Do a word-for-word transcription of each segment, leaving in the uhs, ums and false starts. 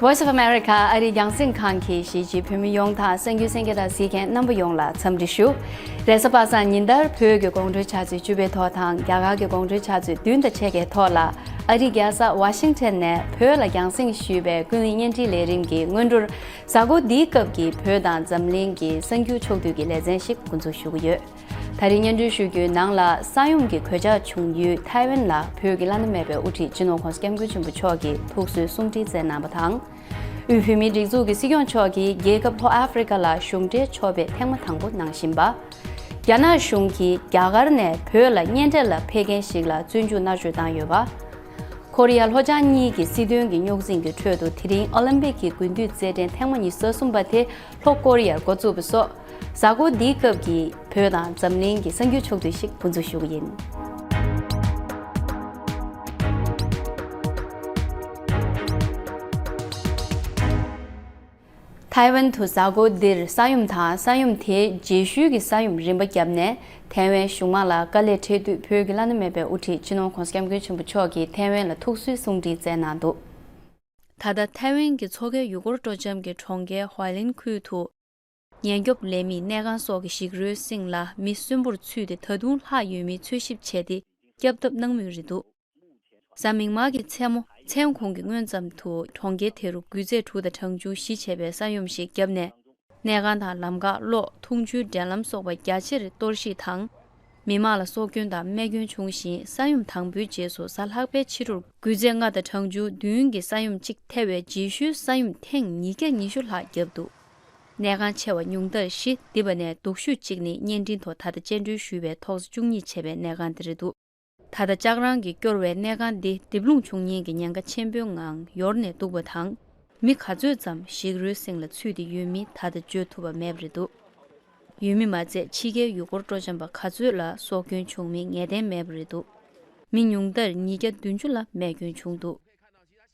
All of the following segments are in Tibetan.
Voice of America ཨ་རིའི་རྒྱང་སྲིང་ཁང་གིས་གཞིས་བྱེས་བོད་མི་ཡོངས་དང་གསར་འགྱུར་གསན་མཁན་དང་གཟིགས་མཁན་རྣམ་པ་ཡོངས་ལ་འཚམས་འདྲི་ཞུ། རེས་གཟའ་པ་སངས་ཉིན་ལྟར་བོད་ཀྱི་དགོང་དྲོའི་ཆུ་ཚོད་བཅུ་པའི་ཐོག་དང་རྒྱ་གར་གྱི་དགོང་དྲོའི་ཆུ་ཚོད་བདུན་དང་ཕྱེད་ཀའི་ཐོག་ལ་ཨ་རིའི་རྒྱལ་ས་ཝ་ཤིང་ཊོན་ནས་བོད་ལ་རྒྱང་སྲིང་ཞུས་པའི་ཀུན་གླེང་བརྙན་འཕྲིན་ལས་རིམ་གྱི་སྔོན་འགྲོར། གཟའ་འཁོར་འདིའི་སྐབས་ཀྱི་བོད་དང་འཛམ་གླིང་གི་གསར་འགྱུར་ཕྱོགས་བསྡུས་ཀྱི་ལེ་ཚན་ཞིག་འགོ་འཛུགས་ཞུ་གི་ཡོད། ད་རིང་སྙན་སྒྲོན་ཞུ་རྒྱུའི་ནང་ལ་ས་ཡོམ་གྱི་གོད་ཆག་བྱུང་ཡུལ་ཐའེ་ཝན་ལ་བོད་ཀྱི་བླ་ན་མེད་པའི་དབུ་ཁྲིད་སྤྱི་ནོར་༧གོང་ས་༧སྐྱབས་མགོན་ཆེན་པོ་མཆོག་གིས་ཐུགས་གསོའི་གསུང་འཕྲིན་བསྩལ་གནང་བ་དང་། དབུས་བོད་མིའི་སྒྲིག་འཛུགས་ཀྱི་སྲིད་སྐྱོང་མཆོག་གིས་རྒྱལ་ཁབ་ལྷོ་ཨ་ཧྥེ་རི་ཁ་ལ་གཞུང་འབྲེལ་ཕྱོགས་ཕེབས་ཐེངས་མ་དང་པོ་གནང་བཞིན་པ། རྒྱ་ནག་གཞུང་གིས་རྒྱ་གར་ནས་བོད་ལ་གཉེན་འཕྲད་ལ་ཕེབས་མཁན་ཞིག་ལ་བཙོན་འཇུག་མནར་གཅོད་བཏང་ཡོད་པ། ཁོ་རེ་ཡ་ལྷོ་བྱང་གཉིས་ཀྱི་སྲིད་དོན་གྱི་རྙོག་འཛིང་གི་ཁྲོད་དུ་དེ་རིང་ཨོ་ལིམ་པིག་གི་དགུན་དུས་རྩེད་འགྲན་ཐེངས་མ་ཉི་ཤུ་རྩ་གསུམ་པ་དེ་ལྷོ་ཀོ་རི་ཡར་འགོ་བཙུགས་པ་སོགས། གཟའ་འཁོར་འདིའི་སྐབས་ཀྱི་བོད་དང་འཛམ་གླིང་གི་གསར་འགྱུར་ཕྱོགས་བསྡུས་ཤིག་འགོ་འཛུགས་ཞུ་གི་ཡིན། ཐའེ་ཝན་དུ་གཟའ་འཁོར་འདིར་ས་ཡོམ་དང་ས་ཡོམ་དེའི་རྗེས་ཤུལ་གྱི་ས་ཡོམ་རིམ་པ་བརྒྱབ་ནས་ཐའེ་ཝན་གཞུང་མང་ལ་དཀའ་ལས་འཕྲད་དུས་བོད་ཀྱི་བླ་ན་མེད་པའི་དབུ་ཁྲིད་སྤྱི་ནོར་༧གོང་ས་༧སྐྱབས་མགོན་ཆེན་པོ་མཆོག་གིས་ཐའེ་ཝན་ལ་ཐུགས་གསོའི་གསུང་འཕྲིན་བསྩལ་གནང་འདུག་ད་ལྟ་ཐའེ་ཝན་གྱི་མཚོ་ཁའི་ཡུལ་སྐོར་སྤྲོ་འཆམ་གྱི་གྲོང་ཁྱེར་ཧོའེ་ལིན་ཁུལ་དུ། ཉེན་སྐྱོབ་ལས་མིས་གནས་ཁང་སོགས་ཀྱི་ཞིག་རོའི་སྲིང་ལ་མི་གསོན་པོར་ཚུད་དེ་ད་དུང་ལྷག་ཡོད་མེད་འཚོལ་ཞིབ་བྱས་ཏེ་སྐྱོབ་ཐབས་གནང་མུས་རེད་འདུག་གཟའ་མིག་དམར་གྱི་མཚན་མོ་མཚན་གུང་གི་སྔོན་ཙམ་དུ་གྲོང་ཁྱེར་དེ་རུ་འགུལ་ཚད་དྲུག་དང་གྲངས་ཆུང་བཞི་བྱས་པའི་ས་ཡོམ་ཞིག་བརྒྱབ་ནས། གནས་ཁང་དང་ལམ་ཁ་གློག་འཐུང་ཆུའི་འགྲན་ལམ་སོགས་པ་རྒྱ་ཆེར་གཏོར་བཤིག་དང་། མི་མང་ལ་སྲོག་སྐྱོན་དང་རྨས་སྐྱོན་བྱུང་ཞིང་ས་ཡོམ་དང་པོའི་རྗེས་སུ་གཟའ་ལྷག་པའི་ཕྱི་དྲོར་འགུལ་ཚད་ལྔ་དང་གྲངས་ཆུང་བདུན་གྱི་ས་ཡོམ་གཅིག་ཐེ་བའི་རྗེས་ཤུལ་ས་ཡོམ་ཐེངས་ཉིས་བརྒྱ་ཉི་ཤུ་ལྷག་བརྒྱབ་འདུག་གནས་ཁང་ཆེ་བ་ཉུང་མཐར་བཞི་བརྡིབས་པ་ནས་སྡུག་ཤོས་གཅིག་ནི་བརྙན་འཕྲིན་ཐོག་ད་ལྟ་སྤྱན་འགྲུལ་ཞུས་པའི་ཐོག་ས་བཅུ་གཉིས་བྱས་པའི་གནས་ཁང་དེ་རེད་འདུག་ད་ལྟ་ལྕགས་རང་གིས་སྐྱོར་བའི་གནས་ཁང་འདི་རྡིབ་ལྷུང་བྱུང་ཉེན་གྱི་ཉེན་ཁ་ཆེན་པོའི་ངང་ཡོར་ནས་གཏུགས་པ་དང་། མི་ག་ཚོད་ཙམ་ཞིག་རོའི་གསེང་ལ་ཚུད་དེ་ཡོད་མིན་ད་ལྟ་བརྗོད་ཐུབ་པ་མེད་པ་རེད་འདུག་ཡུལ་མི་མ་ཚད་ཕྱི་རྒྱལ་ཡུལ་སྐོར་སྤྲོ་འཆམ་པ་ག་ཚོད་ལ་སྲོག་སྐྱོན་བྱུང་མིན་ངེས་གཏན་མེད་པ་རེད་འདུག་མི་ཉུང་མཐར་ཉིས་བརྒྱ་བདུན་ཅུ་ལ་རྨས་སྐྱོན་བྱུང་འདུག་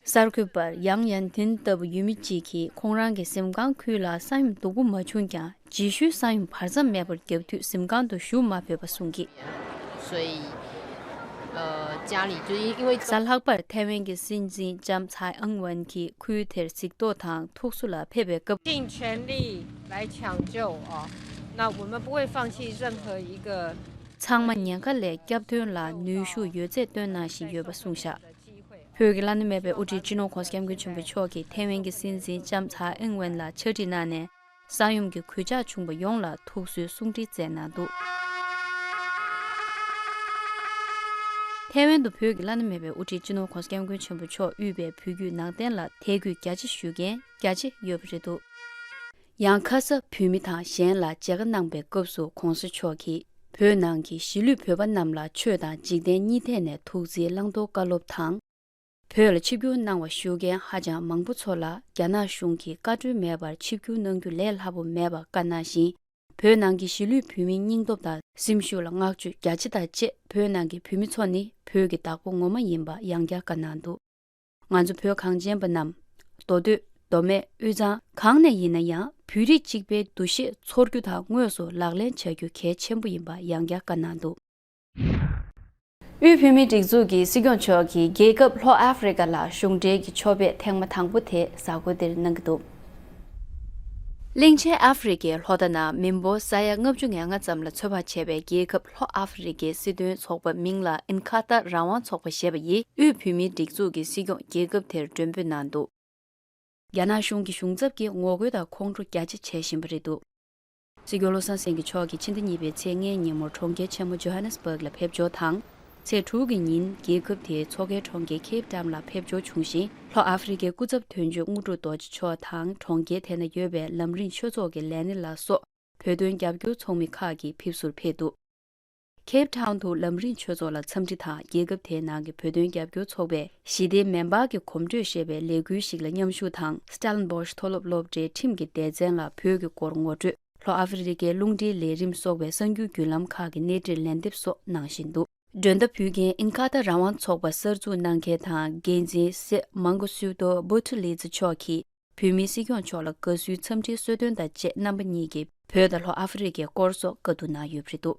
གསར་འགོད་པར་ཡང་ཡན་ཐིན་ལྟ་བུ་ཡུལ་མི་གཅིག་གིས་ཁོང་རང་གི་གཟིམ་ཁང་ཁུལ་ལ་ས་ཡོམ་སྡུག་པོ་མ་བྱུང་ཀྱང་རྗེས་ཤུལ་ས་ཡོམ་བར་མཚམས་མེད་པར་བརྒྱབ་དུས་གཟིམ་ཁང་དུ་བཞུགས་མ་ཕོད་པ་གསུངས་ཀྱིས། 所以，呃，家里就因因为 གཟའ་ལྷག་པར་ཐའེ་ཝན་གྱི་སྲིད་འཛིན་ལྕམ་ཚའེ་ཨང་ཝན་གྱིས་ཁུལ་དེར་གཟིགས་རྟོག་དང་ཐུགས་གསོ་ལ་ཕེབས་པའི་སྐབས། 尽全力来抢救哦，那我们不会放弃任何一个 ཚང་མ་ཉེན་ཁ་ལས་སྐྱབས་ཐོན་ལ་ནུས་ཤུགས་ཡོད་ཚད་བཏོན་གནང་བཞིན་ཡོད་པ་གསུངས་བཞག་བོད་ཀྱི་བླ་ན་མེད་པའི་དབུ་ཁྲིད་སྤྱི་ནོར་༧གོང་ས་༧སྐྱབས་མགོན་ཆེན་པོ་མཆོག་གིས་ཐའེ་ཝན་གྱི་སྲིད་འཛིན་ལྕམ་ཚའེ་ཨིང་ཝེན་ལ་ཕྱག་བྲིས་གནང་ནས། ས་ཡོམ་གྱི་གོད་ཆག་བྱུང་བ་ཡོངས་ལ་ཐུགས་གསོའི་གསུང་འཕྲིན་བསྩལ་གནང་འདུག་ཐའེ་ཝན་དུ་བོད་ཀྱི་བླ་ན་མེད་པའི་དབུ་ཁྲིད་སྤྱི་ནོར་༧གོང་ས་༧སྐྱབས་མགོན་ཆེན་པོ་མཆོག་དབུས་པའི་བོད་བརྒྱུད་ནང་བསྟན་ལ་དད་གུས་རྒྱ་ཆེ་ཞུ་མཁན་རྒྱ་ཆེ་ཡོད་པ་རེད་འདུག་ཡང་ཁ་ས་བོད་མི་དང་གཞན་ལ་མཇལ་ཁ་གནང་པའི་སྐབས་སུ་༧གོང་ས་མཆོག་གིས་བོད་ནང་གི་གཞིས་ལུས་བོད་པ་རྣམས་ལ་ཆོས་དང་འཇིག་རྟེན་གཉིས་ཐད་ནས་ཐུགས་བརྩེའི་བླང་དོར་བཀའ་སློབ་དང་། བོད་ལ་ཆིབས་བསྒྱུར་གནང་བ་ཞུ་མཁན་ཧ་ཅང་མང་པོ་ཚོ་ལ་རྒྱ་ནག་གཞུང་གིས་བཀའ་འཁྲོལ་མེད་པར་ཆིབས་བསྒྱུར་གནང་རྒྱུ་ལས་སླ་པོ་མེད་པ་བཀའ་གནང་ཞིང་། བོད་ནང་གི་གཞིས་ལུས་བོད་མིའི་སྙིང་སྟོབས་དང་སེམས་ཤུགས་ལ་བསྔགས་བརྗོད་རྒྱ་ཆེ་དང་བཅས་བོད་ནང་གི་བོད་མི་ཚོ་ནི་བོད་ཀྱི་བདག་པོ་ངོ་མ་ཡིན་པ་ཡང་བསྐྱར་བཀའ་གནང་འདུག་ང་ཚོ་བོད་གངས་ཅན་པ་རྣམས། མདོ་སྟོད། མདོ་སྨད། དབུས་གཙང་གང་ནས་ཡིན་ན་ཡང་བོད་རིགས་གཅིག་པའི་འདུ་ཤེས་ཚོར་རྒྱུ་དང་དངོས་སུ་ལག་ལེན་བྱ་རྒྱུ་གལ་ཆེན་པོ་ཡིན་པ་ཡང་བསྐྱར་བཀའ་གནང་འདུག་དབུས་བོད་མིའི་སྒྲིག་འཛུགས་ཀྱི་སྲིད་སྐྱོང་མཆོག་གིས་རྒྱལ་ཁབ་ལྷོ་ཨ་ཧྥེ་རི་ཁ་ལ་གཞུང་འབྲེལ་གྱི་ཕྱོགས་ཕེབས་ཐེངས་མ་དང་པོ་དེ་གཟའ་འཁོར་འདིར་གནང་གི་འདུག་གླིང་ཆེན་ཨ་ཧྥེ་རི་ཁའི་ལྷོ་མཐའ་ན་མི་འབོར་ས་ཡ་ལྔ་བཅུ་ང་ལྔ་ཙམ་ལ་ཚོད་དཔག་བྱས་པའི་རྒྱལ་ཁབ་ལྷོ་ཨ་ཧྥེ་རི་ཁའི་སྲིད་དོན་ཚོགས་པ་མིང་ལ་ཨིན་ཁ་ཏ་རང་དབང་ཚོགས་པ་ཞེས་པ་ཡིས་དབུས་བོད་མིའི་སྒྲིག་འཛུགས་ཀྱི་སྲིད་སྐྱོང་རྒྱལ་ཁབ་དེར་མགྲོན་འབོད་གནང་འདུག་རྒྱ་ནག་གཞུང་གི་གཞུང་ཚབ་ཀྱིས་ངོ་རྒོལ་དང་ཁོང་ཁྲོ་རྒྱ་ཆེ་བྱེད་བཞིན་པ་རེད་འདུག་སྲིད་སྐྱོང་བློ་བཟང་སེང་གེ་མཆོག་གིས་ཕྱི་ཟླ་གཉིས་པའི་ཚེས་ལྔའི་ཉིན་མོར་གྲོང་ཁྱེར་ཆེན་མོ་ཇོ་ཧ་ནེ་སི་བྷག་ལ་ཕེབས་འབྱོར་དང་། ཚེས་དྲུག་གི་ཉིན་རྒྱལ་ཁབ་དེའི་མཚོ་ཁའི་གྲོང་ཁྱེར་ཁེབ་ཊའུན་ལ་ཕེབས་འབྱོར་བྱུང་ཞིང་། ལྷོ་ཨ་ཧྥེ་རི་ཁའི་སྐུ་ཚབ་དོན་གཅོད་དངོས་གྲུབ་རྡོ་རྗེ་མཆོག་དང་གྲོང་ཁྱེར་དེ་ན་ཡོད་པའི་ལམ་རིམ་ཆོས་ཚོགས་ཀྱི་ལས་སྣེ་ལ་སོགས་བོད་དོན་རྒྱབ་སྐྱོར་ཚོགས་མི་ཁག་གིས་ཕེབས་བསུར་ཕེབས་འདུག་ཁེབ་ཊའུན་དུ་ལམ་རིམ་ཆོས་ཚོགས་ལ་འཚམས་འདྲི་དང་། རྒྱལ་ཁབ་དེའི་ནང་གི་བོད་དོན་རྒྱབ་སྐྱོར་ཚོགས་པས་ཞི་བདེའི་མེ་འབར་གྱི་གོམ་བགྲོད་ཞེས་པའི་ལས་འགུལ་ཞིག་ལ་མཉམ་ཞུགས་དང་། སི་ཏཱ་ལིན་སྦོ་ཤི་མཐོ་སློབ་སློབ་གྲྭའི་ཁྲིམས་ཀྱི་སྡེ་ཚན་ལ་བོད་ཀྱི་སྐོར་ངོ་སྤྲོད། ལྷོ་ཨ་ཧྥེ་རི་ཁའི་རླུང་འཕྲིན་ལས་རིམ་སོགས་པའི་གསར་འགྱུར་བརྒྱུད་ལམ་ཁག་གི་གནས་འདྲིར་ལན་འདེབས་སོགས་གནང་བཞིན་འདུག་མགྲོན་བརྡ་ཕུལ་མཁན་ཨིན་ཁ་ཏ་རང་དབང་ཚོགས་པ་གསར་འཛུགས་གནང་མཁན་དང་འགན་འཛིན་སེ་མང་གོ་སུའུ་ཏོ་བྷོ་ཐི་ལི་ཙི་མཆོག་གིས་བོད་མིའི་སྲིད་སྐྱོང་མཆོག་ལ་དགའ་བསུའི་འཚམས་འདྲིའི་གསོལ་སྟོན་དང་བཅས་རྣམ་པ་གཉིས་ཀྱིས་བོད་དང་ལྷོ་ཨ་ཧྥེ་རི་ཁའི་སྐོར་སོགས་བཀའ་བསྡུར་གནང་ཡོད་པ་རེད་འདུག་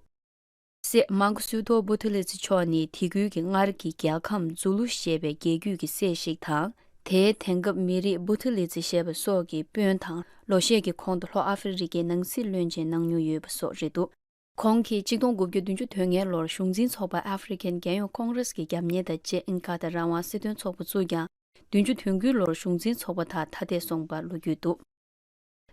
སེ་མང་གོ་སུའུ་ཏོ་བྷོ་ཐི་ལི་ཙི་མཆོག་ནི་དེ་ཁུལ་གྱི་སྔར་གྱི་རྒྱལ་ཁམས་ཛུ་ལུ་ཞེས་པའི་རྒྱལ་རྒྱུད་ཀྱི་སྲས་ཤིག་དང་ དེའི་དེང་སྐབས་མི་རིགས་བུ་ཐི་ལི་ཙི་ཞེས་པ་སོགས་ཀྱི་དཔོན་དང་ལོ་ཤས་ཀྱི་གོང་དུ་ལྷོ་ཨ་ཧྥེ་རི་ཁའི་ནང་སྲིད་བློན་ཆེན་གནང་མྱོང་ཡོད་པ་སོགས་རེད་འདུག་ཁོང་གིས་ཆིག་སྟོང་དགུ་བརྒྱ་བདུན་ཅུ་དོན་ལྔའི་ལོར་གཞུང་འཛིན་ཚོགས་པ་ཨ་ཧྥེ་རི་ཁན་རྒྱལ་ཡོངས་ཀོང་རེས་ཀྱི་རྒྱབ་གཉེར་དང་བཅས་ཨིན་ཀ་ཏ་རང་དབང་སྲིད་དོན་ཚོགས་པ་བཙུགས་ཀྱང་། བདུན་ཅུ་དོན་དགུའི་ལོར་གཞུང་འཛིན་ཚོགས་པ་དག་ཐ་དད་སོང་བར་ལོ་རྒྱུས་འདུག་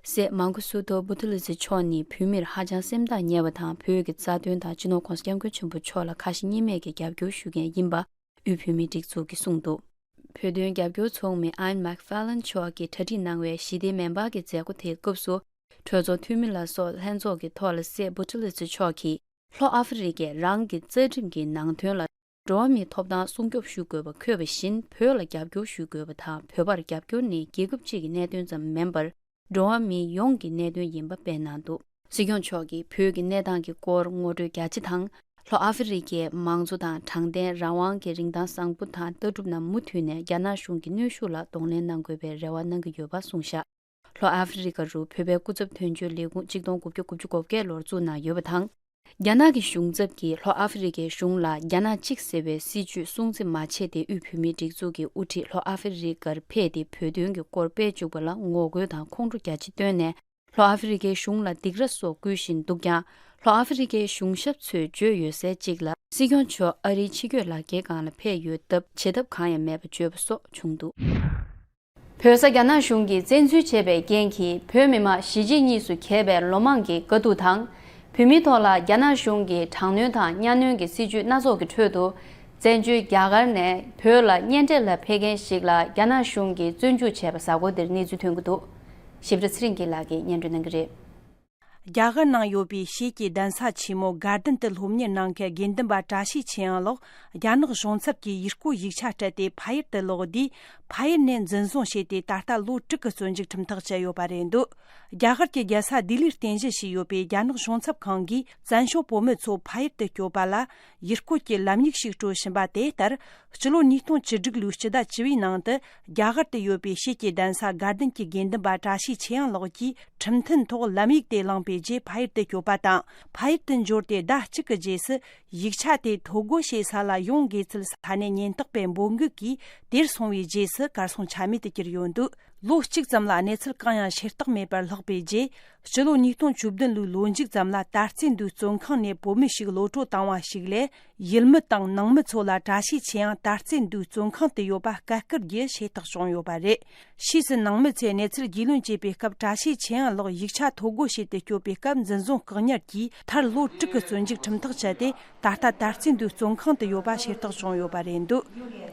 སྲས་མང་གོ་སུ་ཐོ་བུ་ཐི་ལི་ཙི་མཆོག་ནི་བོད་མིར་ཧ་ཅང་སེམས་ཐག་ཉེ་བ་དང་། བོད་ཀྱི་རྩ་དོན་དང་སྤྱི་ནོར་༸གོང་ས་༸སྐྱབས་མགོན་ཆེན་པོ་མཆོག་ལ་ཁ་ཞེ་གཉིས་མེད་ཀྱི་རྒྱབ་སྐྱོར་ཞུ་མཁན་ཡིན་པ་དབུས་བོད་མིའི་སྒྲིག་འཛུགས་ཀྱིས་གསུངས་འདུག་བོད་དོན་རྒྱབ་སྐྱོར་ཚོགས་མི་ཨན་མེག་ཕེ་ལན་མཆོག་གིས་གྲ་སྒྲིག་གནང་བའི་ཞི་བདེའི་མེ་འབར་གྱི་མཛད་སྒོ་དེའི་སྐབས་སུ། གྲོས་ཚོགས་འཐུས་མི་ལ་སོགས་ལྷན་ཚོགས་ཀྱི་ཐོག་ལ་སྲས་བུ་ཐི་ལི་ཙི་མཆོག་གིས། ལྷོ་ཨ་ཧྥེ་རི་ཁས་རང་གི་རྩ་ཁྲིམས་ཀྱི་ནང་དོན་ལ། འགྲོ་བ་མིའི་ཐོབ་ཐང་སྲུང་སྐྱོབ་ཞུ་དགོས་པ་འཁོད་པ་བཞིན། བོད་ལ་རྒྱབ་སྐྱོར་ཞུ་དགོས་པ་དང་། བོད་པར་རྒྱབ་སྐྱོར་ནི་རྒྱལ་ཁབ་གཅིག་གི་གནད་དོན་ཙམ་མིན་པར། འགྲོ་བ་མི་ཡོངས་ཀྱི་གནད་དོན་ཡིན་པ་སྤེལ་གནང་འདུག་སྲིད་སྐྱོང་མཆོག་གིས་བོད་ཀྱི་གནས་སྟངས་ཀྱི་སྐོར་ངོ་སྤྲོད་རྒྱ་ཆེ་དང་། ལྷོ་ཨ་ཧྥེ་རི་ཁའི་མང་གཙོ་དང་དྲང་བདེན། རང་དབང་གི་རིན་ཐང་བཟང་པོ་དང་ལྟ་གྲུབ་རྣམས་མུ་མཐུད་ནས་རྒྱ་ནག་གཞུང་གི་གནོན་ཤུགས་ལ་གདོང་ལེན་གནང་དགོས་པའི་རེ་བ་གནང་གི་ཡོད་པ་གསུངས་བཞག་ལྷོ་ཨ་ཧྥེ་རི་ཁ་རུ་བོད་པའི་སྐུ་ཚབ་དོན་གཅོད་ལས་ཁུངས་ཆིག་སྟོང་དགུ་བརྒྱ་དགུ་བཅུ་གོ་བརྒྱད་ལོར་བཙུགས་གནང་ཡོད་པ་དང་། རྒྱ་ནག་གི་གཞུང་ཚབ་ཀྱིས་ལྷོ་ཨ་ཧྥེ་རི་ཁའི་གཞུང་ལ་རྒྱ་ནག་གཅིག་ཟེར་བའི་སྲིད་བྱུས་སྲུང་བརྩི་མ་བྱས་ཏེ། དབུས་བོད་མིའི་སྒྲིག་འཛུགས་ཀྱི་དབུ་ཁྲིད་ལྷོ་ཨ་ཧྥེ་རི་ཁར་ཕེབས་ཏེ་བོད་དོན་གྱི་སྐོར་སྤེལ་བཅུག་པ་ལ་ངོ་རྒོལ་དང་ཁོང་ཁྲོ་རྒྱ་ཆེ་བཏོན་ནས། ལྷོ་ཨ་ཧྥེ་རི་ཁའི་གཞུང་ལ་སྡིགས་ར་སོགས་བསྐུལ་བཞིན་འདུག་ཀྱང་། ལྷོ་ཨ་ཧྥེ་རི་ཁའི་གཞུང་ཞབས་ཚོས་བརྗོད་ཡོད་གསལ་གཅིག་ལ། སྲིད་སྐྱོང་མཆོག་ཨ་རིའི་ཕྱི་སྐྱོད་ལག་འཁྱེར་སྒང་ལ་ཕེབས་ཡོད་སྟབས། བྱེད་ཐབས་གང་ཡང་མེད་པ་བརྗོད་པ་སོགས་བྱུང་འདུག་བོད་ས་རྒྱ་ནག་གཞུང་གིས་བཙན་འཛུལ་བྱས་པའི་རྐྱེན་གྱིས། བོད་མི་མང་གཞིས་བྱེས་གཉིས་སུ་གྱེས་པའི་ལོ་མང་གི་དཀའ་སྡུག་དང་། བོད་མིའི་ཐོག་ལ་རྒྱ་ནག་གཞུང་གིས་དྲག་གནོན་དང་གཉའ་གནོན་གྱི་སྲིད་བྱུས་སྣ་ཚོགས་ཀྱི་ཁྲོད་དུ། བཙན་བྱོལ་རྒྱ་གར་ནས་བོད་ལ་གཉེན་འཕྲད་ལ་ཕེབས་མཁན་ཞིག་ལ་རྒྱ་ནག་གཞུང་གིས་བཙོན་འཇུག་བྱས་པ་གཟའ་འཁོར་འདིར་གནས་ཚུལ་ཐོན་གྱི་འདུག་ཞིབ་ཕྲ་ཚེ་རིང་སྐྱིད་ལགས་ཀྱིས་སྙན་སྒྲོན་གནང་གི་རེད། རྒྱ་གར་ནང་ཡོད་པའི་ཤེལ་གྱི་གདན་ས་ཆེན་མོ་དགའ་ལྡན་དུ་སློབ་གཉེར་གནང་མཁན་དགེ་འདུན་པ་བཀྲ་ཤིས་ཆོས་དབྱངས་ལགས། རྒྱ་ནག་གཞུང་ཚབ་ཀྱིས་ཡུལ་སྐོར་ཡིག་ཆ་སྤྲད་དེ་ཕ་ཡུལ་དུ་ལོག་དུས། ཕ་ཡུལ་ནས་འཛིན་བཟུང་བྱས་ཏེ། ད་ལྟ་ལོ་དྲུག་གི་བཙོན་འཇུག་ཁྲིམས་ཐག་བཅད་ཡོད་པ་རེད་འདུག་རྒྱ་གར་གྱི་རྒྱལ་ས་ལྡི་ལིར་རྟེན་གཞི་བྱས་ཡོད་པའི་རྒྱ་ནག་གཞུང་ཚབ་ཁང་གིས། བཙན་བྱོལ་བོད་མི་ཚོ་ཕ་ཡུལ་དུ་སྐྱོད་པ་ལ། ཡུལ་སྐོར་གྱི་ལམ་ཡིག་ཞིག་སྤྲོད་བཞིན་པ་དེ་ལྟར། སྤྱི་ལོ་ཉིས་སྟོང་བཅུ་དྲུག་ལོའི་སྤྱི་ཟླ་བཅུ་བའི་ནང་དུ། རྒྱ་གར་དུ་ཡོད་པའི་ཤེལ་གྱི་གདན་ས་དགའ་ལྡན་གྱི་དགེ་འདུན་པ་བཀྲ་ཤིས་ཆོས་དབྱངས་ལགས་ཀྱིས། ཁྲིམས་མཐུན་ཐོག་ལམ་ཡིག་དེ་བླངས་པའི་རྗེས། ཕ་ཡུལ་དུ་སྐྱོད་པ་དང་། ཕ་ཡུལ་དུ་འབྱོར་ཏེ་ཟླ་གཅིག་གི་རྗེས་སུ། ཡིག་ཆ་དེ་ཐོ་འགོད་བྱེད་ས་ལ་ཡོང་དགོས་ཚུལ་ས་གནས་ཉེན་རྟོག་པའི་འབོད་འགུག་གིས་དེར་སོང་བའི་རྗེས་སུ་གར་སོང་ཆ་མེད་དུ་གྱུར་ཡོད་འདུག་ལོ་གཅིག་ཙམ་ལ་གནས་ཚུལ་གང་ཡང་ཤེས་རྟོགས་མེད་པར་ལྷག་པའི་རྗེས། སྤྱི་ལོ་ཉིས་སྟོང་བཅུ་བདུན་ལོའི་ལོ་མཇུག་ཙམ་ལ། ད་རྩེ་མདོའི་བཙོན་ཁང་ནས་བོད་མི་ཞིག་གློད་གྲོལ་བཏང་བ་ཞིག་ལས། ཡུལ་མི་དང་ནང་མི་ཚོ་ལ་བཀྲ་ཤིས་ཆོས་དབྱངས་ད་རྩེ་མདོའི་བཙོན་ཁང་དུ་ཡོད་པ་བཀའ་བཀུར་གྱི་བྱེད་སྟངས་བྱུང་ཡོད་པ་རེད། ཕྱིས་སུ་ནང་མི་ཚོས་གནས་ཚུལ་རྒྱུས་ལོན་བྱས་པའི་སྐབས། བཀྲ་ཤིས་ཆོས་དབྱངས་ལགས་ཡིག་ཆ་ཐོ་འགོད་བྱེད་དུ་སྐྱོད་པའི་སྐབས། འཛིན་བཟུང་བཀག་ཉར་གྱིས་མཐར་ལོ་དྲུག་གི་བཙོན་འཇུག་ཁྲིམས་ཐག་བཅད་དེ། ད་ལྟ་ད་རྩེ་མདོའི་བཙོན་ཁང་དུ་ཡོད་པ་ཤེས་རྟོགས་བྱུང་ཡོད་པ་རེད་འདུག་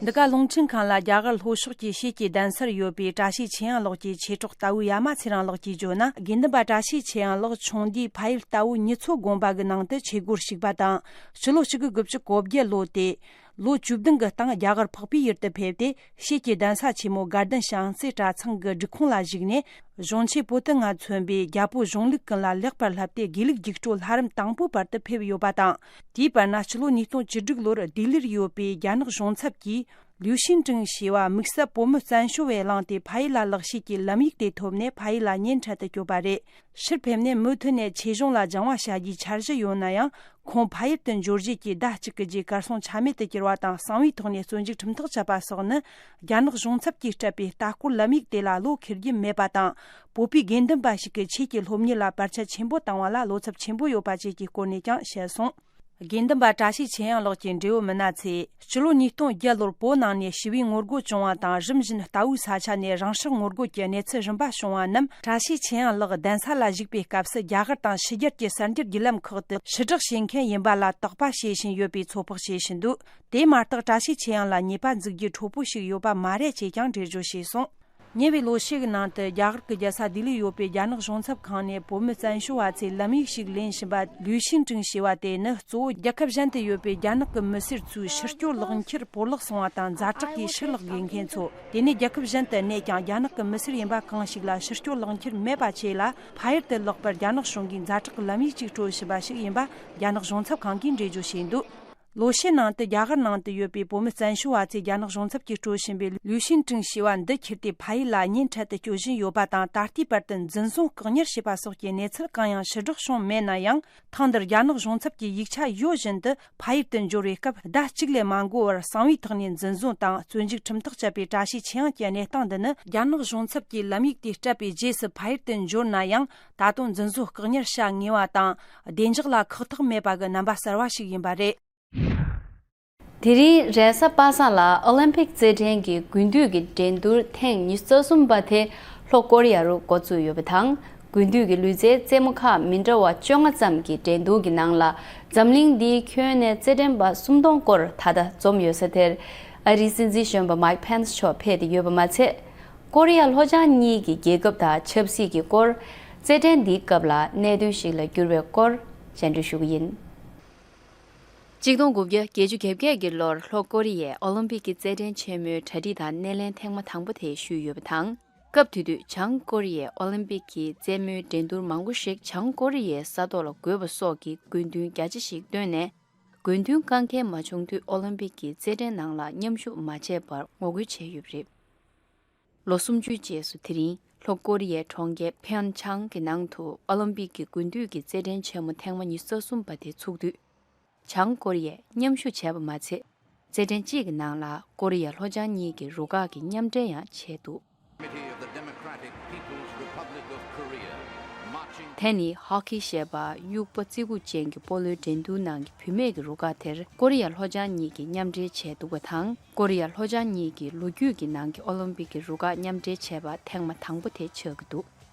འདི་ག་རླུང་འཕྲིན་ཁང་ལ་རྒྱ་གར་ལྷོ་ཕྱོགས་ཀྱི་ཤེལ་གྱི་གདན་སར་ཡོད་པའི་བཀྲ་ཤིས་ཆོས་དབྱངས་ལགས་ཀྱི་མཆེད་གྲོགས་རྟ་བོ་ཡ་མ་ཚེ་རིང་ལགས་ཀྱིས་བརྗོད་ན། དགེ་འདུན་པ་བཀྲ་ཤིས་ཆོས་དབྱངས་ལགས་ཆུང་དུས་ཕ་ཡུལ་རྟ་བོ་མྱི་ཚོ་དགོན་པ་གི་ནང་དུ་ཆོས་སྒོར་ཞུགས་པ་དང་། ཕྱི་ལོ་གཅིག་དགུ་དགུ་བཅུ་གོ་བརྒྱད་ལོ་སྟེ། ལོ་བཅུ་བདུན་གྱི་སྟེང་རྒྱ་གར་འཕགས་པའི་ཡུལ་དུ་ཕེབས་ཏེ། ཤེལ་གྱི་གདན་ས་ཆེན་མོ་དགའ་ལྡན་བྱང་རྩེ་གྲྭ་ཚང་གི་སྒྲིག་ཁོངས་ལ་ཞུགས་ནས། གཞུང་ཆེན་པོ་ཏི་ལྔ་མཚོན་པའི་རྒྱལ་པོ་གཞུང་ལུགས་ཀུན་ལ་ལེགས་པར་བསླབས་ཏེ། དགེ་ལུགས་རྒྱུགས་སྤྲོད་ལྷ་རམས་དང་པོའི་བར་དུ་ཕེབས་ཡོད་པ་དང་། དེའི་བར་ན་ཕྱི་ལོ་ཉིས་སྟོང་བཅུ་དྲུག་ལོར་ལྡི་ལིར་ཡོད་པའི་རྒྱ་ནག་གཞུང་ཚབ་ཀྱིས། ལུའུ་ཤིན་ཀྲིང་ཞེས་པ་དམིགས་བསལ་བོད་མི་བཙན་བྱོལ་བས་བླངས་ཏེ། ཕ་ཡུལ་ལ་ལེགས་བཤད་ཀྱི་ལམ་ཡིག་དེ་ཐོབ་ནས་ཕ་ཡུལ་ལ་གཉེན་འཕྲད་དུ་བསྐྱོད་པ་རེད། ཕྱིར་ཕེབས་ནས་མུ་མཐུད་ནས་ཆོས་གཞུང་ལ་སྦྱང་བ་བྱ་རྒྱུའི་འཆར་གཞི་ཡོད་ན་ཡང་། ཁོང་ཕ་ཡུལ་དུ་འབྱོར་རྗེས་ཀྱི་ཟླ་གཅིག་གི་རྗེས་གར་སོང་ཆ་མེད་དུ་གྱུར་བ་དང་། གསང་བའི་ཐོག་ནས་བཙོན་འཇུག་ཁྲིམས་ཐག་བཅད་པ་སོགས་ནི། རྒྱ་ནག་གཞུང་ཚབ་ཀྱིས་སྤྲད་པའི་ལྟ་སྐོར་ལམ་ཡིག་དེ་ལ་བློ་འཁེལ་རྒྱུ་མེད་པ་དང་། བོད་པའི་དགེ་འདུན་པ་ཞིག་གིས་ཆོས་ཀྱི་སློབ་གཉེར་ལ་བར་ཆད་ཆེན་པོ་བཏང་བ་ལ་བློ་འཚབ་ཆེན་པོ་ཡོད་པ་བཅས་ཀྱི་སྐོར་ནས་ཀྱང་བཤད་སོང་། དགེ་འདུན་པ་བཀྲ་ཤིས་ཆོས་དབྱངས་ལགས་ཀྱི་འབྲེལ་ཡོད་མི་སྣ་ཚོས། སྤྱི་ལོ་ཉིས་སྟོང་བརྒྱད་ལོར་བོད་ནང་ནས་ཞི་བའི་ངོ་རྒོལ་བྱུང་བ་དང་། རིམ་བཞིན་རྟ་བོའི་ས་ཆ་ནས་རང་སྲེག་ངོ་རྒོལ་གྱི་གནས་ཚུལ་རིམ་པ་བྱུང་བ་རྣམས། བཀྲ་ཤིས་ཆོས་དབྱངས་ལགས་གདན་ས་ལ་བཞུགས་པའི་སྐབས་སུ། རྒྱ་གར་དང་ཕྱི་རྒྱལ་གྱི་གསར་འགྱུར་བརྒྱུད་ལམ་ཁག་ཏུ་ཕྱིར་བསྒྲགས་བྱེད་མཁན་ཡིན་པ་ལ་དོགས་པ་བྱེད་བཞིན་ཡོད་པའི་ཚོད་དཔག་བྱེད་བཞིན་འདུག་དེ་མ་གཏོགས། བཀྲ་ཤིས་ཆོས་དབྱངས་ལ་ཉེས་པ་འཛུགས་རྒྱུའི་གྲོགས་པོ་ཞིག་ཡོད་པ་མ་རེད་ཅེས་ཀྱང་འགྲེལ་བརྗོད་བྱས་སོང་། ཉེ་བའི་ལོ་ཤས་ཀྱི་ནང་དུ། རྒྱ་གར་གྱི་རྒྱལ་ས་ལྡི་ལིར་ཡོད་པའི་རྒྱ་ནག་གཞུང་ཚབ་ཁང་ནས། བོད་མི་བཙན་བྱོལ་བ་ཚོས་ལམ་ཡིག་ཞིག་ལེན་བཞིན་པ། ལུའུ་ཤིན་ཀྲིང་ཞེས་པ་དེ་ནི། གཙོ་བོ་རྒྱལ་ཁབ་གཞན་དུ་ཡོད་པའི་རྒྱ་ནག་གི་མི་སེར་ཚོའི་ཕྱིར་སྐྱོད་ལག་འཁྱེར་བོར་བརླག་སོང་བ་དང་། ཛ་དྲག་གིས་ཕྱིར་བརླག་དགོས་མཁན་ཚོ། དེ་ནས་རྒྱལ་ཁབ་གཞན་དུ་གནས་ཀྱང་། རྒྱ་ནག་གི་མི་སེར་ཡིན་པ་གང་ཞིག་ལ་ཕྱིར་སྐྱོད་ལག་འཁྱེར་མེད་པ་བཅས་ལ། ཕ་ཡུལ་དུ་ལོག་པར་རྒྱ་ནག་གཞུང་གིས་ཛ་དྲག་གི་ལམ་ཡིག་ཅིག་སྤྲོད་བཞིན་པ་ཞིག་ཡིན་པ། རྒྱ་ནག་གཞུང་ཚབ་ཁང་གིས་འགྲེལ་བརྗོད་བྱས་འདུག་ལོ་ཤས་ནང་དུ་རྒྱ་གར་ནང་དུ་ཡོད་པའི་བོད་མི་བཙན་བྱོལ་བ་ཚོས་རྒྱ་ནག་གཞུང་ཚབ་ཀྱིས་སྤྲོད་བཞིན་པའི་ལུའུ་ཤིན་ཀྲིང་ཞེས་པ་འདི་ཁྱེར་ཏེ་ཕ་ཡུལ་ལ་ཉིན་འཕྲལ་དུ་སྐྱོད་བཞིན་ཡོད་པ་དང་། ད་ལྟའི་བར་དུ་འཛིན་བཟུང་བཀག་ཉར་བྱས་པ་སོགས་ཀྱི་གནས་ཚུལ་གང་ཡང་ཕྱིར་བསྒྲགས་བྱུང་མེད་ན་ཡང་། ཐེངས་འདིར་རྒྱ་ནག་གཞུང་ཚབ་ཀྱིས་ཡིག་ཆ་ཡོད་བཞིན་དུ་ཕ་ཡུལ་དུ་འབྱོར་བའི་སྐབས་ཟླ་གཅིག་ལས་མ་འགོར་བར་གསང་བའི་ཐོག་ནས་འཛིན་བཟུང་དང་བཙོན་འཇུག་ཁྲིམས་ཐག་བཅད་པའི་བཀྲ་ཤིས་ཆེ་ཡང་གི་གནས་སྟངས་འདི་ནི། རྒྱ་ནག་གཞུང་ཚབ་ཀྱིས་ལམ་ཡིག་དེ་སྤྲད་པའི་རྗེས་སུ་ཕ་ཡུལ་དུ་འབྱོར་ན་ཡང་། ད་དུང་འཛིན་བཟུང་བཀག་ཉར་བྱ་ངེས་པ་དང་། བདེ་འཇགས་ལ་ཁག་ཐེག་མེད་པ་གི་རྣམ་པ་གསར་བ་ཞིག་ཡིན་པ་རེད། དེ་རིང་རེས་གཟའ་པ་སངས་ལ་ཨོ་ལིམ་པིག་རྩེད་འགྲན་གྱི་དགུན་དུས་ཀྱི་འགྲན་བསྡུར་ཐེངས་ཉི་ཤུ་རྩ་གསུམ་པ་དེ་ལྷོ་ཀོ་རི་ཡ་རུ་འགོ་བཙུགས་ཡོད་པ་དང་། དགུན་དུས་ཀྱི་ལུས་རྩལ་རྩེད་མོ་ཁག་མི་འདྲ་བ་བཅོ་ལྔ་ཙམ་གྱི་འགྲན་བསྡུར་གྱི་ནང་ལ། འཛམ་གླིང་འདིའི་ཁྱོན་ནས་རྩེད་འགྲན་པ་སུམ་སྟོང་སྐོར་ད་ལྟ་འཛོམས་ཡོད་ས་དེར། ཨ་རིའི་སྲིད་འཛིན་གཞོན་པ་མའིག་ཕེན་སི་མཆོག་ཕེབས་ཏེ་ཡོད་པ་མ་ཚད། ཀོ་རི་ཡ་ལྷོ་བྱང་གཉིས་ཀྱི་རྒྱལ་ཁབ་དང་ཆབ་སྲིད་ཀྱི་སྐོར། རྩེད་འགྲན་འདིའི་སྐབས་ལ་གནད་དོན་ཞིག་ལ་གྱུར་བའི་སྐོར་སྙན་སྒྲོན་ཞུ་གི་ཡིན། གཅིག་སྟོང་དགུ་བརྒྱ་བརྒྱད་ཅུ་གྱ་བརྒྱད་ཀྱི་ལོར་ལྷོ་ཀོ་རི་ཡས་ཨོ་ལིམ་པིག་གི་རྩེད་འགྲན་ཆེན་མོའི་གྲ་སྒྲིག་དང་སྣེ་ལེན་ཐེངས་མ་དང་པོ་དེ་ཞུས་ཡོད་པ་དང་། སྐབས་དེ་དུས་བྱང་ཀོ་རི་ཡས་ཨོ་ལིམ་པིག་གི་རྩེད་མོའི་འགྲན་བསྡུར་མང་པོ་ཞིག་བྱང་ཀོ་རི་ཡའི་ས་ཐོག་ལ་དགོས་པ་སོགས་ཀྱི་དགོས་འདུན་རྒྱ་ཆེ་ཞིག་བཏོན་ནས། དགོས་འདུན་དཀའ་འཁེལ་མ་བྱུང་དུས་ཨོ་ལིམ་པིག་གི་རྩེད་འགྲན་ནང་ལ་མཉམ་ཞུགས་མ་བྱས་པར་ངོ་རྒོལ་བྱས་ཡོད་པ་རེད། ལོ་སུམ་ཅུའི་རྗེས་སུ་དེ་རིང་ལྷོ་ཀོ་རི་ཡའི་གྲོང་ཁྱེར་ཕིའོན་ཆང་གི་ནང་དུ་ཨོ་ལིམ་པིག་གི་དགུན་དུས་ཀྱི་རྩེད་འགྲན་ཆེན་མོ་ཐེངས་མ་ཉི་ཤུ་རྩ་གསུམ་པ་དེ་ཚུགས་དུས། བྱང་ཀོ་རི་ཡས་མཉམ་ཞུགས་བྱས་པ་མ་ཚད། རྩེད་འགྲན་གཅིག་གི་ནང་ལ་ཀོ་རི་ཡ་ལྷོ་བྱང་གཉིས་ཀྱི་རུ་ཁག་གིས་མཉམ་འབྲེལ་ཡང་བྱས་འདུག་དེ་ནི་ཧོ་ཀི་ཞེས་པ་དབྱུག་པ་རྩེ་ཁུག་ཅན་གྱི་སྤོ་ལོའི་འགྲན་བསྡུར་ནང་གི་བུད་མེད་ཀྱི་རུ་ཁག་དེར་ཀོ་རི་ཡ་ལྷོ་བྱང་གཉིས་ཀྱིས་མཉམ་འབྲེལ་བྱས་འདུག་པ་དང་། ཀོ་རི་ཡ་ལྷོ་བྱང་གཉིས་ཀྱིས་ལོ་རྒྱུས་ཀྱི་ནང་གི་ཨོ་ལིམ་པིག་གི་རུ་ཁག་མཉམ་འབྲེལ་བྱས་པ་ཐེངས་མ་དང་པོ་དེ་ཆགས་ཀྱི་འདུག་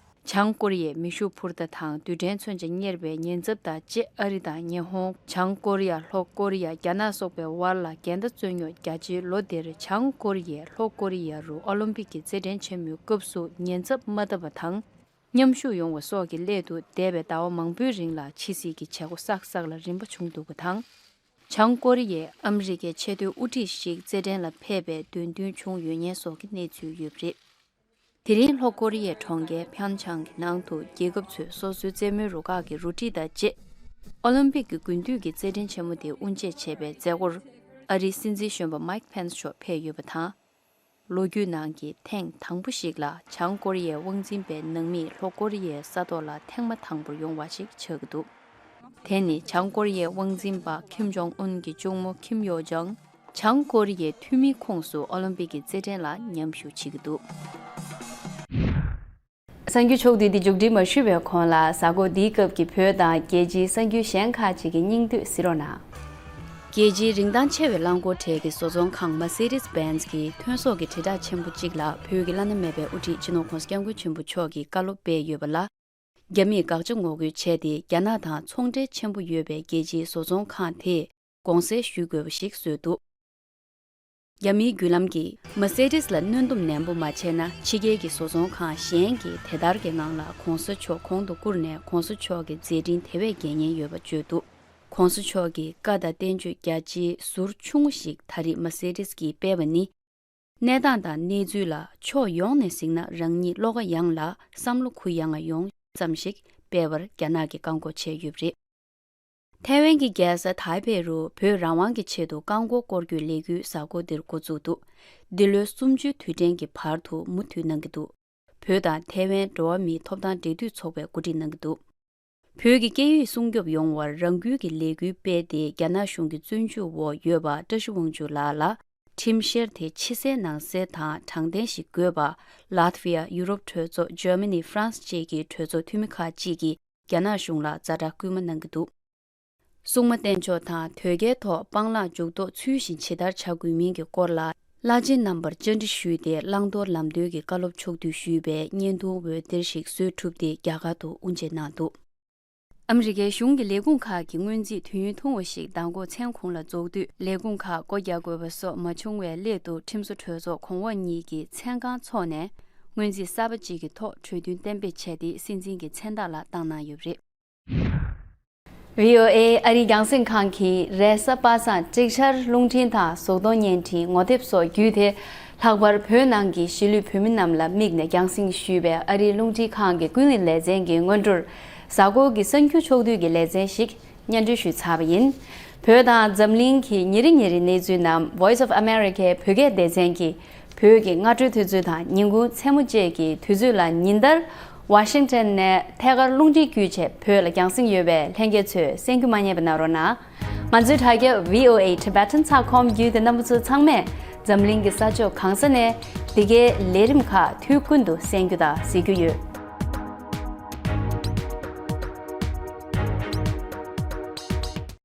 བྱང་ཀོ་རི་ཡས་མེ་ཤུགས་འཕུར་མདའ་དང་རྡུལ་ཕྲན་མཚོན་ཆ་གཉེར་བའི་ཉེན་ཚབས་དང་བཅས་ཨ་རི་དང་ཉི་ཧོང་། བྱང་ཀོ་རི་ཡ། ལྷོ་ཀོ་རི་ཡ། རྒྱ་ནག་སོགས་པའི་དབར་ལ་འགལ་ཟླ་རྩོད་རྙོག་རྒྱ་ཆེའི་ལོ་འདིར་བྱང་ཀོ་རི་ཡས་ལྷོ་ཀོ་རི་ཡ་རུ་ཨོ་ལིམ་པིག་གི་རྩེད་འགྲན་ཆེན་མོའི་སྐབས་སུ་ཉེན་ཚབས་མ་བཏབ་པ་དང་། མཉམ་ཞུགས་ཡོང་བ་སོགས་ཀྱི་སླད་དུ་འདས་པའི་ཟླ་བ་མང་པོའི་རིང་ལ་ཕྱི་སྲིད་ཀྱི་བྱེད་སྒོ་བསགས་བསགས་ལ་རིམ་པ་བྱུང་འདུག་པ་དང་། བྱང་ཀོ་རི་ཡས་ཨ་མི་རི་ཀའི་ཆེས་མཐོའི་དབུ་ཁྲིད་ཞིག་རྩེད་འགྲན་ལ་ཕེབས་པའི་འདོད་འདུན་བྱུང་ཡོད་ཉེན་སོགས་ཀྱི་གནས་ཚུལ་ཡོད་པ་རེད། དེ་རིང་ལྷོ་ཀོ་རི་ཡའི་གྲོང་ཁྱེར་ཕིའོན་ཆང་གི་ནང་དུ་རྒྱལ་ཁབ་ཚོས་སོ་སོའི་རྩེད་མོའི་རུ་ཁག་གི་རུ་སྒྲིག་དང་བཅས། ཨོ་ལིམ་པིག་གི་དགུན་དུས་ཀྱི་རྩེད་འགྲན་ཆེན་མོ་དེ་དབུ་འབྱེད་བྱེད་པའི་མཛད་སྒོར། ཨ་རིའི་སྲིད་འཛིན་གཞོན་པ་མའིག་ཕེན་སི་མཆོག་ཕེབས་ཡོད་པ་དང་། ལོ་རྒྱུས་ནང་གི་ཐེངས་དང་པོ་ཞིག་ལ་བྱང་ཀོ་རི་ཡའི་དབང་འཛིན་པའི་ནང་མིས་ལྷོ་ཀོ་རི་ཡའི་ས་ཐོག་ལ་ཐེངས་མ་དང་པོར་ཡོང་བ་ཞིག་ཆགས་ཀྱི་འདུག་དེ་ནི་བྱང་ཀོ་རི་ཡའི་དབང་འཛིན་པ་ཁིམ་ཇོང་ཨུན་གྱི་གཅུང་མོ་ཁིམ་ཡོ་ཇོང་། བྱང་ཀོ་རི་ཡའི་འཐུས་མིའི་ཁོངས་སུ་ཨོ་ལིམ་པིག་གི་རྩེད་འགྲན་ལ་མཉམ་ཞུགས་བྱེད་ཀྱི་འདུག་གསར་འགྱུར་ཕྱོགས་བསྡུས་འདི་མཇུག་སྒྲིལ་མ་ཞུས་པའི་གོང་ལ། གཟའ་འཁོར་འདིའི་སྐབས་ཀྱི་བོད་དང་རྒྱལ་སྤྱིའི་གསར་འགྱུར་གཞན་ཁག་ཅིག་གི་སྙིང་བསྡུས་གཟིགས་རོགས་གནང་། རྒྱལ་སྤྱིའི་རིན་ཐང་ཆེ་བའི་རླངས་འཁོར་གྲས་ཀྱི་བཟོ་ཚོང་ཁང་Mercedes Benz གྱིས་ཐོན་ཟོག་གི་དྲིལ་བསྒྲགས་ཆེན་པོ་གཅིག་ལ་བོད་ཀྱི་བླ་ན་མེད་པའི་དབུ་ཁྲིད་སྤྱི་ནོར་༸གོང་ས་༸སྐྱབས་མགོན་ཆེན་པོ་མཆོག་གིས་བཀའ་སློབ་སྤེལ་ཡོད་པ་ལ། རྒྱ་མིས་དགག་བྱ་ངོ་རྒོལ་བྱས་ཏེ། རྒྱ་ནག་དང་ཚོང་འབྲེལ་ཆེན་པོ་ཡོད་པའི་རྒྱལ་སྤྱིའི་བཟོ་ཚོང་ཁང་དེས་དགོངས་སེལ་ཞུ་དགོས་པ་ཞིག་བཟོས་འདུག་རྒྱ་མིའི་བརྒྱུད་ལམ་གྱིས་Mercedes ལ་གནོན་སྡོམ་ནན་པོ་མ་བྱས་ན། ཕྱི་རྒྱལ་གྱི་བཟོ་ཚོང་ཁང་གཞན་གྱིས་དེ་ལྟར་གྱི་ངང་ལ་༸གོང་ས་མཆོག་གོང་དུ་བཀུར་ནས་༸གོང་ས་མཆོག་གི་མཛད་འཕྲིན་དེ་བས་རྒྱས་ཉེན་ཡོད་པ་བརྗོད་འདུག ༸གོང་ས་མཆོག་གི་བཀའ་དང་བསྟན་བཅོས་རྒྱ་ཆེའི་ཟུར་ཆུང་ངུ་ཞིག་ད་རེས་Mercedes གྱིས་སྤེལ་བ་ནི། གནས་སྟངས་དང་གནས་ཚུལ་ལ་ཕྱོགས་ཡོངས་ནས་གཟིགས་ན་རང་ཉིད་བློ་ཁ་ཡངས་ལ་བསམ་བློ་གུ་ཡངས་ཡོང་ཙམ་ཞིག་སྤེལ་བར་རྒྱ་ནག་གིས་བཀག་འགོག་བྱས་ཡོད་པ་རེད། ཐའེ་ཝན་གྱི་རྒྱལ་ས་ཐའེ་པེ་རུ་བོད་རང་དབང་གི་ཆེད་དུ་བཀག་འགོག་སྐོར་སྐྱོད་ལས་འགུལ་གཟའ་འཁོར་འདིར་འགོ་བཙུགས་འདུག་འདི་ལོའི་གསུམ་བཅུའི་དུས་དྲན་གྱི་བར་དུ་མུ་མཐུད་གནང་གི་འདུག་བོད་དང་ཐའེ་ཝན་འགྲོ་བ་མིའི་ཐོབ་ཐང་འབྲེལ་མཐུད་ཚོགས་པས་གོ་སྒྲིག་གནང་གི་འདུག་བོད་ཀྱི་སྐད་ཡིག་སྲུང་སྐྱོབ་ཡོང་བར་རང་འགུལ་གྱིས་ལས་འགུལ་སྤེལ་ཏེ། རྒྱ་ནག་གཞུང་གི་བཙོན་འཇུག་འོག་ཡོད་པ་བཀྲ་ཤིས་དབང་ཕྱུག་ལགས་ལ། ཁྲིམས་བཤེར་དེ་ཕྱི་གསལ་ནང་གསལ་དང་དྲང་བདེན་ཞིག་དགོས་པ། ལཱཐ་ཝི་ཡ། ཡུ་རོབ་གྲོས་ཚོགས། འཇར་མ་ནི། ཧྥ་རན་སི་བཅས་ཀྱི་གྲོས་ཚོགས་འཐུས་མི་ཁག་ཅིག་གིས་རྒྱ་ནག་གཞུང་ལ་ཛ་དྲག་སྐུལ་མ་གནང་གི་འདུག་སྲུང་མ་བསྟེན་ཕྱོགས་དང་དོལ་རྒྱལ་ཐོག་སྤང་བླང་འཇུག་ལྡོག་ཚུལ་བཞིན་ཇི་ལྟར་བྱ་དགོས་མིན་གྱི་སྐོར་ལ། བླ་ཆེན་རྣམ་པར་བཅར་འདྲི་ཞུས་ཏེ། བླང་དོར་ལམ་སྟོན་གྱི་བཀའ་སློབ་ཕྱོགས་བསྡུས་ཞུས་པའི་བརྙན་ཐུང་འོད་སྡེར་ཞིག་བཟོས་གྲུབ་སྟེ་རྒྱ་གར་དུ་དབུ་འབྱེད་གནང་འདུག་ཨ་མི་རི་ཀའི་གཞུང་གི་ལས་ཁུངས་ཁག་གི་སྔོན་རྩིས་དུས་ཡུན་ཐུང་བ་ཞིག་མདང་དགོང་མཚན་གུང་ལ་རྫོགས་དུས། ལས་ཁུངས་ཁག་སྒོ་རྒྱག་དགོས་པ་སོགས་མ་བྱུང་བའི་སླད་དུ། ཁྲིམས་བཟོ་གྲོས་ཚོགས་གོང་འོག་གཉིས་ཀྱི་མཚན་གང་འཚོགས་ནས། སྔོན་རྩིས་གསར་པ་གཅིག་གི་ཐོག་གྲོས་མཐུན་གཏན་འབེབས་བྱས་ཏེ། སྲིད་འཛིན་གྱི་མཚན་རྟགས་ལ་བཏང་གནང་ཡོད་པ་རེད། བྷི་ཨོ་ཨེ་ཨ་རིའི་རྒྱང་སྲིང་ཁང་གིས་རེས་གཟའ་པ་སངས་ཀྲིག་ཆར་རླུང་འཕྲིན་དང་གཟུགས་མཐོང་བརྙན་འཕྲིན། ངོ་དེབ་སོགས་བརྒྱུད་དེ། ལྷག་པར་བོད་ནང་གི་གཞིས་ལུས་བོད་མི་རྣམས་ལ་དམིགས་ནས་རྒྱང་སྲིང་ཞུས་པའི་ཨ་རིའི་རླུང་འཕྲིན་ཁང་གི་ཀུན་གླེང་ལེ་ཚན་གྱི་སྔོན་འགྲོར། གཟའ་འཁོར་གྱི་གསར་འགྱུར་ཕྱོགས་བསྡུས་ཀྱི་ལེ་ཚན་ཞིག་སྙན་སྒྲོན་ཞུས་ཚར་བ་ཡིན། བོད་དང་འཛམ་གླིང་གི་ཉིན་རེ་ཉིན་རེའི་གནས་ཚུལ་རྣམས་Voice of Americaའི་བོད་སྐད་སྡེ་ཚན་གྱིས་བོད་ཀྱི་སྔ་དྲོའི་དུས་ཚོད་དང་ཉིན་གུང་མཚན་མོ་བཅས་ཀྱི་དུས་ཚོད་ལ་ཉིན་ལྟར་ཝ་ཤིང་ཊོན་ནས་ཐད་ཀར་རླུང་འཕྲིན་བརྒྱུད་བྱས་བོད་ལ་རྒྱང་སྲིང་ཡོད་པས་ལྷན་རྒྱས་ཚོས་གསན་རྒྱུ་མ་བསྙེལ་བ་གནང་རོགས་གནང་། ང་ཚོའི་དྲ་རྒྱ་V O A Tibetan ཚགས་ཁོམ་བརྒྱུད་དེ་རྣམ་པ་ཚོ་ཚང་མས་འཛམ་གླིང་གི་ས་ཕྱོགས་གང་ས་ནས་འདི་གའི་ལས་རིམ་ཁག་དུས་ཀུན་ཏུ་གསན་རྒྱུ་དང་གཟིགས་རྒྱུ་ཡོད།